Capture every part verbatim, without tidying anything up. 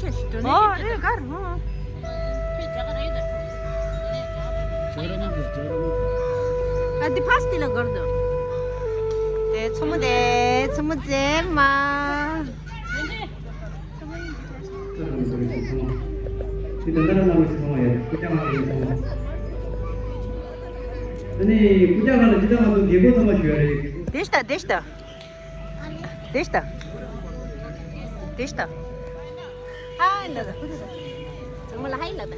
ཨོ་རེད་གར་ཧོ། ཨ་འདི་ཕ་སི་ལ་གར་དོ། དེ་ཚོ་མོ་དེ་ཚོ་མོ་ཙེ་མ། དེ་ཤ་དེ་ཤ་དེ་ཤ། ཧའི་ལ་ད། ཚང་མ་ལ་ཧའི་ལ་ད།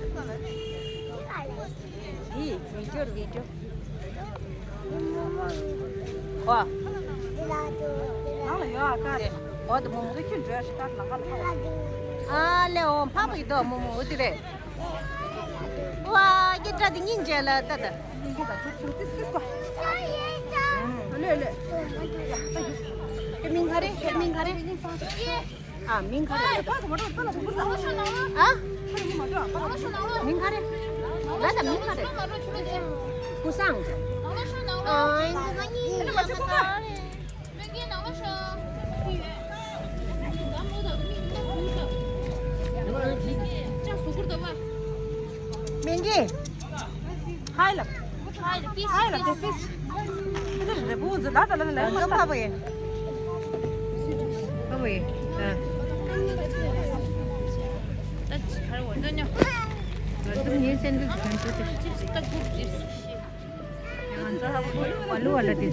ཡི་བི་ཌིའོ་བི་ཌིའོ། ཨོ། ནང་ལ་ཡོད་ཨ་ཀ། ཨོ་དེ་མོ་མོ་གི་ཁྱོད་འགྲོ་ཡ་ཞིག་ད་ལ་ཁ་ལ་ཁ། ཨ་ལེ་ཨོ་ཕག་པ་ཡི་དོ་མོ་མོ་འོ་དེ་རེད། ཝ་ཀི་ཏྲ་དེ་སྙིང་རྗེ་ལ་ལྟ་ད། ལེ་ལེ། ཁྱེད་མིང་ག་རེ། ཁྱེད་མིང་ག་རེ། ཨ་མིང་ག་རེ་ལབ། ཨ། མིང་ག་རེ། ང་ལ་མིང་ག་རེ། ཀུ་སང་། ཨ། སྨན་གྱི་ནང་ལ་ཤོག་སྨན་གྱི། ཧའི་ལབ། ཧའི་ལབ། ཧའི་ལབ། དེ་ཕིས། དེ་རེ་བོ་འཛུ་ལ་ད་ལ་ལ་ལ་ལ། ཁ་བོ་ཡེ། ཁ་བོ་ཡེ། ཨ། ད་ཅི་ཁར་བོ་འདོན་ཉོ། ང་ཚོ་ངའི་སེམས་འདུག་གང་ཚོད་དེ། ཅིབ་སི་ད་གུར་ཅིབ་སི། ང་ཚོ་ཧ་གོ་ཝ་ལུ་ཝ་ལ་དེ།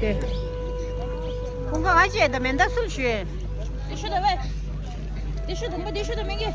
དེ། ཁོང་ཁ་ཨ་ཅེ་ད་མེ་མདའ་སུ་ཞུས། དེ་ཤོད་ད་ཝེ། དེ་ཤོད་དང་པོ་དེ་ཤོད་ད་མེ་གི།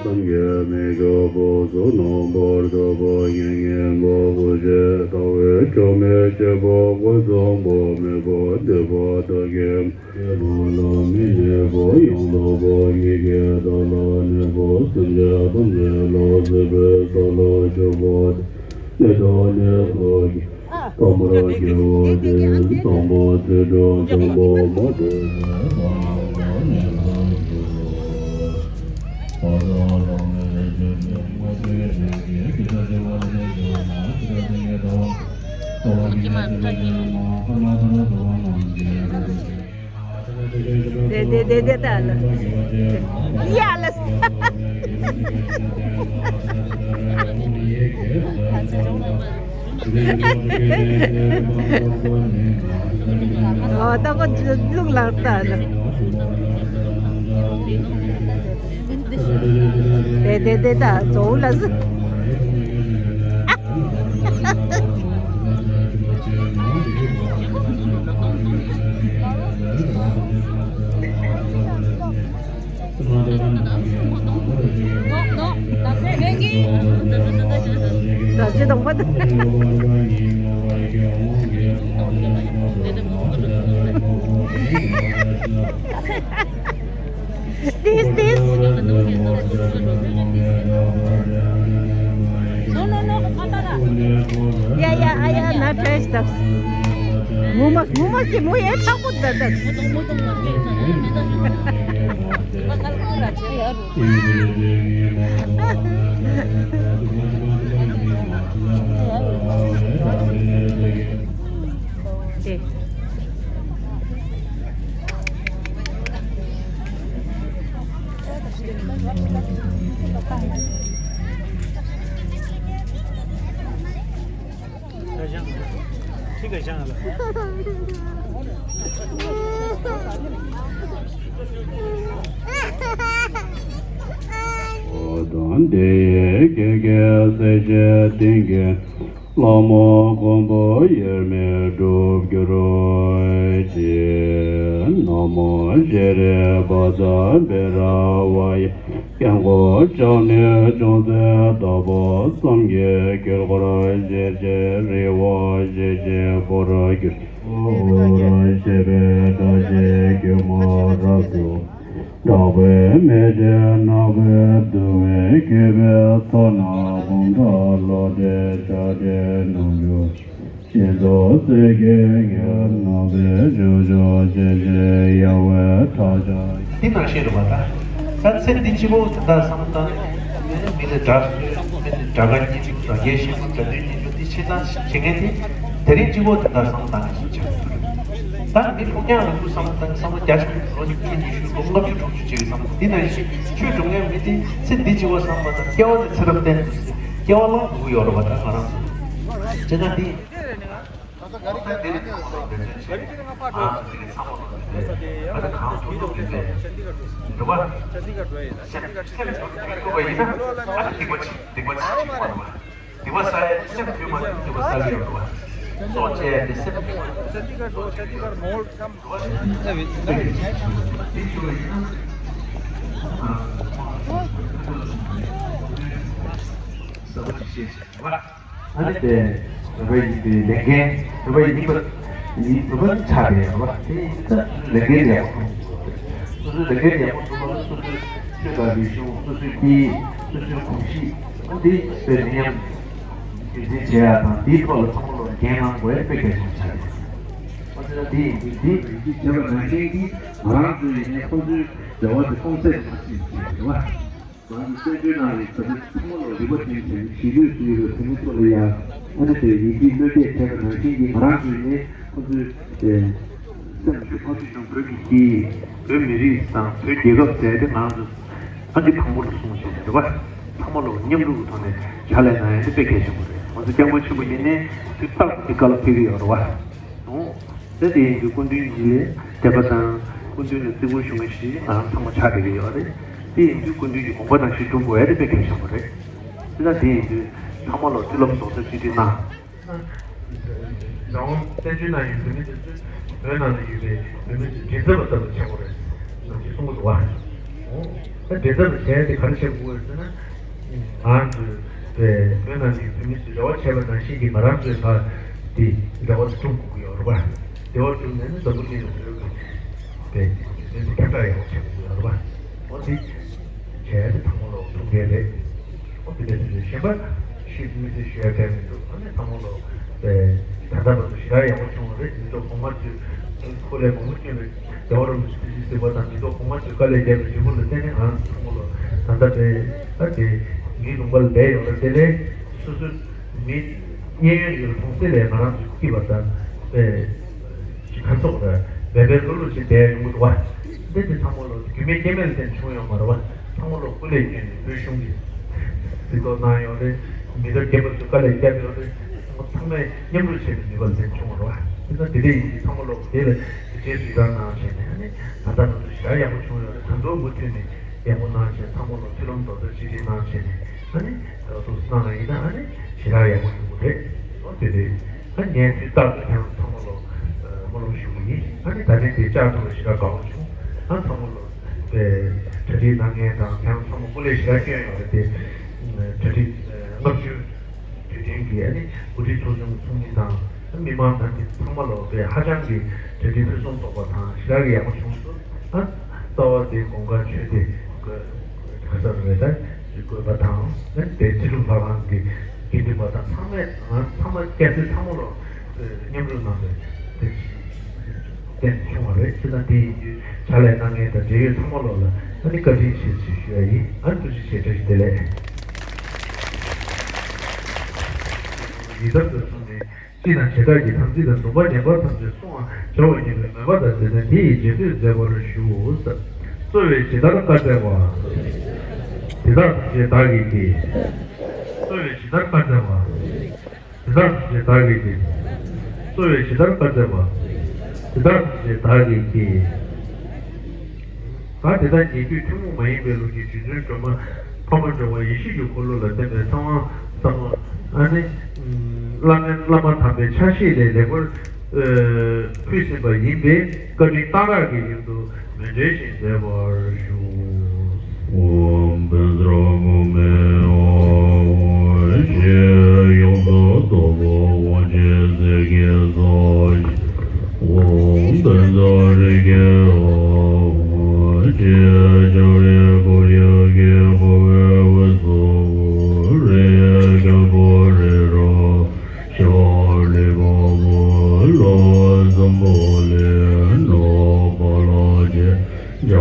སངས་རྒྱས་མི་ཁྱབ་པ་གསུམ་རྣམ་པར་ཐར་པ་མྱ་ངན་འདའ་བའི་ཕྱིར། ལྟ་བའི་ཆོས་མེད་ཅེས་པ་ཀུན་བཟང་པོ། མོས་པ་འདོད་པ་དག་གིས་མི་ཁྱབ་པ་ལ་མི་གནས་པ་ཡང་དག་པར་མྱུ་གུ་དག་ལ་གནས་པ། སེམས་ཅན་ཐམས་ཅད་ལ་བརྩེ་བའི་ས་ལ་སྤྱོད་པ། ནད་དང་ནད་མཚོན་གྱི། ཐ་མར་དགེ་བ་ཅན། ཚངས་པ་ཚུལ་ཁྲིམས་བཟང་པོ། མ་འདྲེས་པའི་བག་ཡངས་པ། ནད་མེད་པའི་དེ་དེ་དེ་དེ་ད་ལ། ཡ་ལ། ཨོ་ད་གོ་ལུག་ལག་ད་ལ། དེ་དེ་དེ་ད་ཛོ་ལ་ཟི། ད་ཅི་དང་པོ་དང་། This, this. No, no, no. Yeah, yeah, I am not dressed up. Mumas, mumas ke mo ye thaku da da. འོ་དང་དེ་ཡི་སྐད་ཀྱིས་སྲས་བཅས་བསྟན་གྱི་ལྷ་མོ་མགོན་པོ་དབྱེར་མེད་འགྲུབ་གྱུར་ཅིག་ན་མོ་ཤྲཱི་པཱ་ཙ་བེ་ར་ཝཱ་ཡེ། སྐྱབས་མགོན་སྐྱབས་གནས་ཅུང་ཟད་དག་པ། བསམ་གྱིས་འཁྱིལ་འཁོར་ཞེས་བྱའི་རི་བོ་ཞེས་བྱའི་བོར་གྱུར། ཞེས་པའི་སྒྲ་ཆེན་སྒྱུ་མ་རབ་ཏུ། གྲགས་པའི་མེ་ལྕེ་ནག་པོས་བརྡུང་བས་འཁྱུད་པའི་ཚོགས་རྣམས་བུམ་ཕྲག་ལོ་འདྲའི་ཆགས་བྲལ་ནམ་རྒྱུན། ཤིན་ཏུ་གསེར་གྱི་ཉི་འོད་རྣམ་པའི་རྒྱུ་ལྕོགས་ཅན་གྱི་ཡལ་བའི་ཁྲག་ཆར། འདི་ནང་བཞིན་རེད་པ། ད་ད་ཚེ་འདི་གཅིག་པོ་དེ་འདྲ་བསམ་བློ་བཏང་ནས་མི་ལ་དགྲ་གསོད། མི་ལ་དགྲ་དགའ་བརྙས་བཅོས། དགྲ་བགེགས་བཤིག་པ། དགྲ་འདུལ་གཉེན་སྒྲུབ། འདི་ཆེ་ཐང་བྱེད་མཁན་དེ་དེ་རིང་གཅིག་པོ་དེ་འདྲ་བསམ་བློ་བཏང་ནས་བྱེད་ཐུབ་རེད། ད་མི་ཕུགས་རྒྱང་རིང་པོ་བསམ་བློ་བཏང་། བསམ་བློ་རྒྱ་ཆེན་པོ། ལོ་ཉི་ཤུ་ཉི་ཤུ་ལོ་ལྔ་བཅུ་དྲུག་ཅུ་བྱེད་ཀྱི་བསམ་བློ། འདི་ནང་བཞིན་ཆོས་སྒྲུབ་མཁན་མི་དེ་ཚེ་འདི་གཅིག་པོ་བསམ་པ་དང་སྐྱེ་བ་ནས་ཚེ་རབས་གཏན་དུ་སྐྱེ་བ་ལ་འགྲོ་གི་ཡོད་རེད་པ། ད་ང་རང་ཚོ་བྱས་ན་འདི། ཨ་ནི་དེ་བོད་པ་ཡིན་པའི་ལས་འགན། བོད་པ་ཡིན་པ་ཡིན། བོད་པ་ཆགས་པའི་རེད་པ། དེ་ཡིན་ཙང་ལས་འགན་ཡག་པོ་སྒྲུབ་དགོས་རེད། སོ་སོའི་ལས་འགན་ཡག་པོ་སྒྲུབ་པ་ལ་སོ་སོའི་ཆོས་དང་རིག་གཞུང་། སོ་སོའི་སྐད་ཡིག། སོ་སོའི་གོམས་གཤིས། འདི་དཔེ་མི་ཉམས་རྒྱུན་འཛིན་བྱེད་ཡག་དང་། འདིའི་ཐོག་ལ་ཚང་མ་ལོ་འགན་འཁུར་དགོས་དཔེ་གལ་ཆེན་པོ་ཆགས་ཡོད། འོ་དེ་ལ་འདི་ཡིན་དུས། འདི་ཡིན་དུས་བྱས་པ་ནང་བཞིན་གྱི་ང་རང་ཚོ་ཡིན་ནའི་ཁོང་ཚོའི་འབྲེལ་བ་དེ་སྟོང་ཟད་དུ་མ་ཕྱིན་ཟེར་བ། ང་ཚོ་བཙན་བྱོལ་ནང་ལ་ཡོད་པའི་ཚང་མ་ལ་རིག་པ་ཅན་དང་གཞིས་ལུས་སུ་ཡོད་པའི་བོད་མི་ཚོ་ལ་ཡང་། ཨ་ནི་དེ་ཡིན་དུས་བློས་གཏད་བྱས་པ་ནང་བཞིན་གྱི་ང་རང་ཚོ་ཡིན་ནའི་ཁོང་ཚོའི་དེ་སེམས་ཀྱི་ཕ་ཚུལ་བྱུང་། བོད་ཀྱི་སྐད་ཡིག། བོད་མི་རིགས་དང་བོད་རྒྱལ་ཁབ་ཟེར་དེ་ང་ཚོ་ཨ་འདི་དང་པོ་ལ་སྲུང་བྱས་ནས་རེད་པ། ཚང་མ་ལོ་མཉམ་རུབ་ཀྱི་ཐོག་ནས་ཕྱག་ལས་གནང་ཡ་འདི་དཔེ་གལ་ཆེན་པོ་རེད། ང་ཚོ་སྐྱབས་མགོན་ཆེན་པོ་ཡིན་ནའི་དུས་རྟག་ཏུ་འདི་བཀའ་སློབ་ཕེབས་ཀྱི་ཡོད་རེད་པ། ཨོ། དེ་དེ་ཡིན་དུས་སྐུ་མདུན་གྱི་ལས་དད་པ་དང་སྐུ་མདུན་ལ་བརྩི་བཀུར་ཞུ་མཁན་ཞིག་ང་རང་ཚང་མ་ཆགས་བསྡད་ཀྱི་ཡོད་རེད། དེ་ཡིན་དུས་སྐུ་མདུན་གྱི་དགོངས་པ་དང་གཞི་འགྲུབ་དགོས་ཡ་དེ་དཔེ་གལ་ཆེན་པོ་རེད། དེ་ལ་དེ་ཡིན་དུས་ཚང་མ་ལོ་མཐུན་ལམ་རྡོག་རྩ་གཅིག་སྒྲིལ་གནང་། ལགས་འོང་། བཙན་བྱོལ་ནང་ཡོད་བོད་མི་དེ་ཚོས་བོད་ནང་ལ་ཡོད་པའི་བོད་མི་ཚོའི་མགྲིན་ཚབ་པ་ལྟ་བུ་བྱེད་དགོས་རེད་ཟེར་གསུང་གི་འདུག་བ། ད་དེ་ལྟར་བྱས་ཏེ་ག་རེ་བྱེད་དགོས་ཟེར་ན། ང་ཚོས་པའི་བོད་ནང་གི་བོད་མི་ཚོས་རེ་བ་བྱས་པ་ནང་བཞིན་གྱི་ང་རང་ཚོའི་ཕ་དེ་རེ་བ་དེ་སྐྲུན་དགོས་ཀྱི་ཡོད་རེད་པ། རེ་བ་བསྐྲུན་ནས་ནི་འཛམ་བུ་གླིང་ལ་བོད་ཀྱི་པའི་དེ་ཚོ་ཁྱབ་བསྒྲགས་ཡག་པོ་བྱེད་དགོས་ཀྱི་ཡོད་རེད་པ། འོ་དེ་བྱས་ཏེ་ཚང་མ་ལོག་ཐུགས་འགན་རེད། འོ་དེ་འདྲ་དེ་ཚོ་གཞན་པ་ཤེས་མི་ཚེ་ཞུ་ཡ་གལ་མི་འདུག་ཨ་ནི་ཚང་མ་ལོག་པའི་ད་ལྟ་བར་དུ་ཞེ་དྲག་ཡག་པོ་བྱུང་བ་རེད། མི་ཐོག་གོང་མ་ཚོས་ཁོ་ལས་མང་པོ་སྐྱོན་པའི་རྒྱལ་བ་རིན་པོ་ཆེ་ཐུགས་རྗེ་གཟིགས་པ་དང་མི་ཐོག་གོང་མ་ཚོས་དཀའ་ལས་བརྒྱབ་པའི་འབྲས་བུ་ལ་བརྟེན་ནས་ང་ཚོ་ཚང་མ་ལོག་ད་ལྟ་བའི་ཨ་དེ་མིའི་ལུང་པ་ལ་བསྡད་ཡོད་རེད། དེ་ལས་སོ་སོའི་མི་གཉེན་ཡོད་ཀྱི་གྲོང་གསེབ་ལ་ང་རང་ཚོ་སྐྱིད་པ་དང་དཔེ་ཁ་ཚོགས་ར་བེ་བེ་ལུ་ལུ་ཞིག་བསྡད་ཡོང་གི་འདུག་བ། འདི་དེ་ཚང་མ་ལོ་རྒྱུས་མེད་རྐྱེན་མེད་ལ་བརྟེན་བྱུང་ཡོང་མ་རེད་བ། ཚང་མ་ལོ་སྐུ་ལས་བསྐྱོན་ནས་བོད་གཞུང་གིས་གཟིགས་རྟོག་གནང་ཡོད་རེད། མི་ཐོག་རྒན་པ་ཚོས་དཀའ་ལས་བརྒྱབ་ཡོད་རེད། ཚང་མ་ཚང་མས་མཉམ་རུབ་བྱས་ནས་ནུས་པ་ལ་བརྟེན་བྱུང་བ་རེད་བ། དེ་ཚོ་དེ་འདྲ་ཡིན་དུས་ཚང་མ་ལོ་དེ་ལ་རྗེས་སུ་ཡི་རང་གནང་བྱས་ནས་ཨ་ནི་ད་ལྟ་ང་ཚོ་ཞེ་དྲག་ཡག་པོ་བྱུང་ཡོད་རེད། ད་དུང་མུ་མཐུད་ནས་ཡག་པོ་གནང་བྱས། ཚང་མ་ལོ་མཐུན་ལམ་རྡོག་རྩ་གཅིག་སྒྲིལ་གནང་བྱས་ནས་ཨ་ནི། ཐུགས་སྣང་ཡིན་ན་ཨ་ནི་ཞེ་དྲག་ཡག་པོ་ཡོང་གི་རེད། འོ་དེ་རེད། ཨ་ངས་དུས་རྟག་ཏུ་ཁྱེད་རང་ཚང་མ་ལོ་སྨོན་ལམ་ཞུ་གི་ཡིན། ཨ་ནི་ད་ནས་དེ་བཅར་ཐུབ་པ་ཞེ་དྲག་དགའ་པོ་བྱུང་། ཨ་ཚང་མ་ལོ་དེ་གྲ་སྒྲིག་གནང་མཁན་དང་ཁྱེད་རང་ཚང་མ་སྐུ་ལས་ཞེ་དྲག་བསྐྱོན་ཡོད་རེད་དེ། གྲ་སྒྲིག་ལྔ་བཅུ་དུས་དྲན་གྱི་ཨ་ནི་གོ་སྒྲིག་ཚོགས་ཆུང་ཚོགས་མི་དང་ཨ་མི་མང་དང་དེ་ཚང་མ་ལོ་དེ་ཧ་ཅང་གི་གྲ་སྒྲིག་ཕུན་སུམ་ཚོགས་པ་དང་ཞེ་དྲག་གི་ཡག་པོ་བྱུང་སོང་། ཨ་རྩ་བ་དེ་དགོང་ཁ་མཆོད་དེ་ག་ས་རེད་ད། དགོན་པ་དང་དེ་ཚེ་རིང་ལྷ་ཁང་གི་དགེ་འདུན་པ་དང་ཚང་མས་ང་ཚང་མ་སྐྱ་སེར་ཚང་མ་ལོ་མཉམ་རུབ་གནང་བའི་དེ་བརྟན་བྱུང་བ་རེད། ཅེས་དང་དེ་ཡིན་དུས་ཕྱག་ལས་གནང་མཁན་དང་འབྲེལ་ཡོད་ཚང་མ་ལོ་ལ་ཨ་ནི་བཀའ་དྲིན་ཆེ་ཞེས་ཞུ་ཡ་ཡིན། ཨ་ནི་ཐུགས་རྗེ་ཆེ། བཀྲ་ཤིས་བདེ་ལེགས། ཡི་དམ་དུ་བཟུང་ནས། སྤྱི་དང་བྱེ་བྲག་གི་དམ་ཚིག་དང་སྡོམ་པ་ཉམས་པར་ཐམས་ཅད་བསྲུང་བར་བྱ་བ་ཉིད་ལ་མོས་པ་དང་བཅས་ཏེ་དེ་ཡི་རྗེས་ཟློས་མཛད་པར་ཞུ། གསོལ་བས་ཇི་ལྟར་བཀའ་སྩལ་པ། དེ་དག་ཐམས་ཅད་བདག་གིས་ཀྱིས། གསོལ་བས་ཇི་ལྟར་བཀའ་སྩལ་པ། དེ་དག་ཐམས་ཅད་བདག་གིས་ཀྱིས། གསོལ་བས་ཇི་ལྟར་བཀའ་སྩལ་པ། དེ་དག་ཐམས་ཅད་བདག་གིས་ཀྱིས། ད་དེ་དག་ཉེ་བརྒྱུད་ཐུན་མོང་མ་ཡིན་པའི་ལུགས་ཀྱི་རྗེ་བཙུན་སྒྲོལ་མ་འཕགས་པ་སྒྲོལ་བ་ཡེ་ཤེས་ཀྱི་འཁོར་ལོ་ལ་བརྟེན་པའི་ཚངས་པ་ཚངས་པ་ཨ་ནི་བླ་མའི་བླ་མ་དམ་པའི་ཕྱག་བཞེས་ལས་ལེགས་པར་ཕུལ་ཟིན་པ་ཡིན་པས་བཀའ་དྲིན་གཏང་རག་གི་ཡུལ་དུ་མཎྜལ་ཞིག་མཛད་པར་ཞུ། ཨོཾ་བཛྲ་གུ་མེ་ཨོཾ་ཞེས་ཡོངས་སུ་རྫོགས་པ་དབང་ཆེན་ཟེར་གྱི་སོ། ཨོཾ་བཛྲ་རེ་ཁེ་ཨོཾ་ཞེས་ཕྱག་རེ་ཁོ་ཡ་གི་ཁོ་བའི་འོད་ཟེར་རེ་ཁེ་ཁོ་རེ་རོ། ཤར་ལས་འཕགས་པོ་ལ་འཛམ་བུ་གླིང་ནང་པ་ལ་ཇེ་ཇ་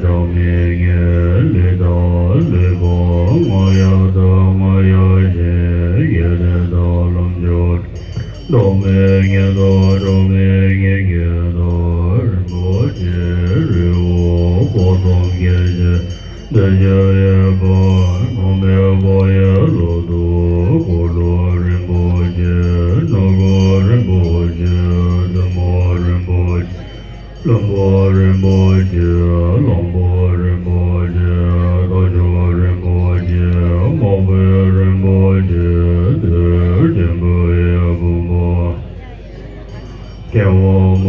ཇ་མི་ངེ་ལི་ད་ལི་པ་ང་ཡ་ད་ང་ཡ་ཞེ་ཡེ་དེ་ད་ལམ་ཇོ་འགྲོ་མི་ངེ་ད་འགྲོ་མི་ངེ་ངེ་ད་རིན་པོ་ཆེ་རི་བོ་པོ་སངས་རྒྱས་ཞེ། འདི་ཕྱི་ཡི་བར་མ་མེད་པ་ཡི་ལོག་ཏུ་འཁོར་ལོ་རིན་པོ་ཆེ་སྣ་ཁ་རིན་པོ་ཆེ་སེན་མོ་རིན་པོ་ཆེ་ལྷུན་པོ་རིན་པོ་ཆེ་གླང་པོ་རིན་པོ་ཆེ་རྟ་མཆོག་རིན་པོ་ཆེ་དམག་དཔོན་རིན་པོ་ཆེ་དེར་ཆེན་པོ་ཡི་བུམ་པ། སྐྱེ་བ་མ་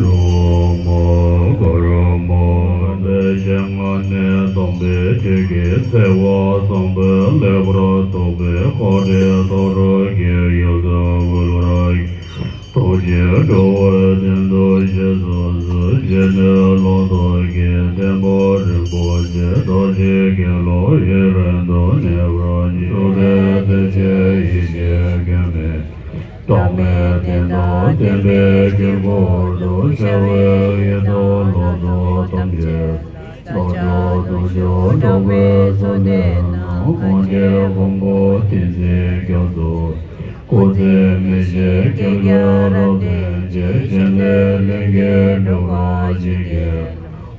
རུངས་མ་དཀར་མ་དེ་བཞིན་ང་ནི་དམ་པའི་ཆོས་ཀྱི་ཚེ་བ་བཟང་པོས་ལེགས་པར་རྟོགས་པའི་བཀའ་དྲིན་མཐར་ཐུག་གི་ཡུལ་དུ་འགོད་པར་ཐུགས་རྗེས་འགྲོ་བའི་དོན་དུ་ཞེ་སོ་སོའི་ཞི་གནས་ལུང་རྟོགས་ཀྱི་ཐེག་པ་རིན་པོ་ཆེ་རྡོ་རྗེ་གི་ལུགས་ཡུན་རིང་དུ་གནས་པར་ཞུ་སྟེ། ཐུགས་རྗེ་ཡེ་ཤེས་སྐྱེ་མེད། གྲངས་མེད་བདེན་དང་ལྡན་པའི་དཀྱིལ་འཁོར་དུ་ཤར་བའི་ཡེ་དང་ལོ་ཏོག་ཐམས་ཅད་ལོ་ཏོག་ཏུ་འཇུག་འགྲོ་བའི་བསོད་ནམས་རྣམས་སངས་རྒྱས་ཀུན་དགའ་བསྟན་འཛིན་རྒྱ་མཚོ་སྐུ་ཚེ་མི་ཤིགས་རྒྱལ་བའི་རབ་བརྟན་གྱི་ཞིང་ལས་ལྷུན་གྱིས་གྲུབ་པར་བྱིན་གྱིས་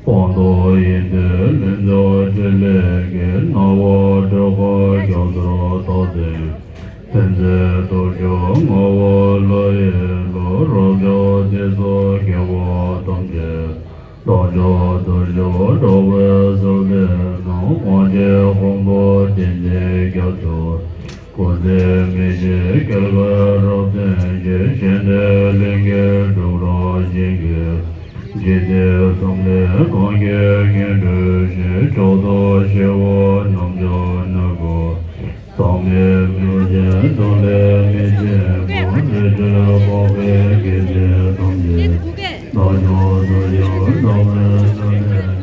དབང་དུ་ཡིད་བཏུལ་ལྷུན་རྫོགས་ཕྲིན་ལས་ཀྱི་སྣང་བ་སྤྲུལ་སྐུ་རྒྱ་མཚོར་རྟག་བརྟན། མཚན་མཛད་སྟོབས་བཅུ་མངའ་དབང་ལྷ་ཡི་ལུས། རབ་འབྱམས་སྲིད་མཚོ་རྒྱལ་བ་ཐམས་ཅད་ལོངས་སྤྱོད་རྡུལ་འཇོམས་འགྲོ་བའི་བསོད་ནམས་རྣམས། སངས་རྒྱས་ཀུན་དགའ་བསྟན་འཛིན་རྒྱ་མཚོ་སྐུ་ཚེ་མི་ཤིགས་རྒྱལ་བའི་རབ་བརྟན་གྱི་ཞིང་དེར་ལྷུན་གྱིས་གྲུབ་པར་བྱིན་གྱིས། འཇིག་རྟེན་གསུམ་ལས་གང་གིས་ངན་འགྲོའི་ཕྱིར། ཕྱོགས་དང་སྐྱེ་བོ་རྣམས་ཀྱང་ནི་ཀུན། ཐོག་མེད་མིང་ཅན་དོན་ལས་མི་སྐྱེ་བར། འདི་ཕྱིར་འཕགས་པའི་དགེ་འདུན་ཐམས་ཅད་རྣམས་ཀྱང་དུ་ཡང་བདག་མེད་ན་ནི།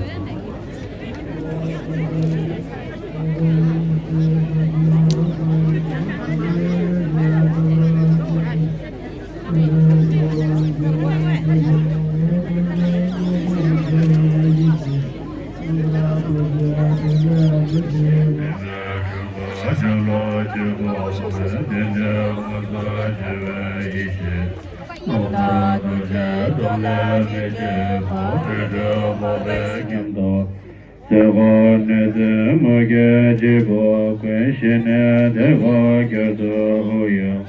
ཚེ་འཕགས་གནས་བརྟན་མུ་གེ་འཇིགས་པ་ཀུན། ཞི་གནས་བདེ་བ་བསྐྱར་དུ་འོང་ཡང་།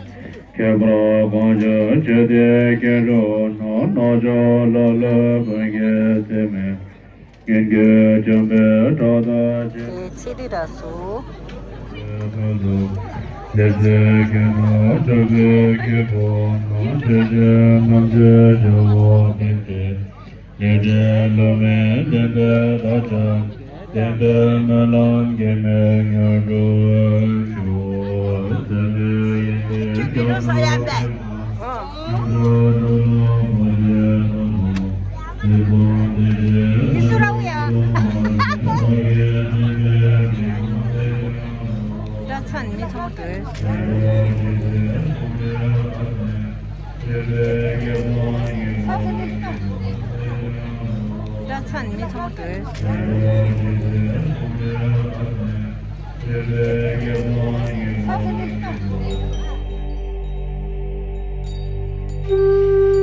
ཁྱད་པར་གང་བྱུང་ཆོས་སྡེ་སྐྱེ་འགྲོ་རྣམས། རྣམ་ཅོག་ལ་ལ་ཀུན་གྱི་ཚེ་མེད། ངན་གྱིས་བཅོམ་པའི་དགྲ་དང་བཅས། དེ་ཚེ་འདི་ར་སུ། དེ་ཚེ་ཁྱེད་དང་ཕྱོགས་བཅུའི་སྐྱེ་བོ་རྣམས། ཇི་ཞིག་རྣམ་འབྱེད་བྱ་བ་ཕིན་ཏེ། ལས་འབྲས་བསླུ་མེད་བདེན་པའི་མཐའ་ཁྱབ། བདེན་པའི་སྨོན་ལམ་གེགས་མེད་ཉམས་འགྲོ་ཤོག། ཟབ་མོའི་ཡེ་ཤེས་རྒྱ་མཚོ་ཆེན་པོ།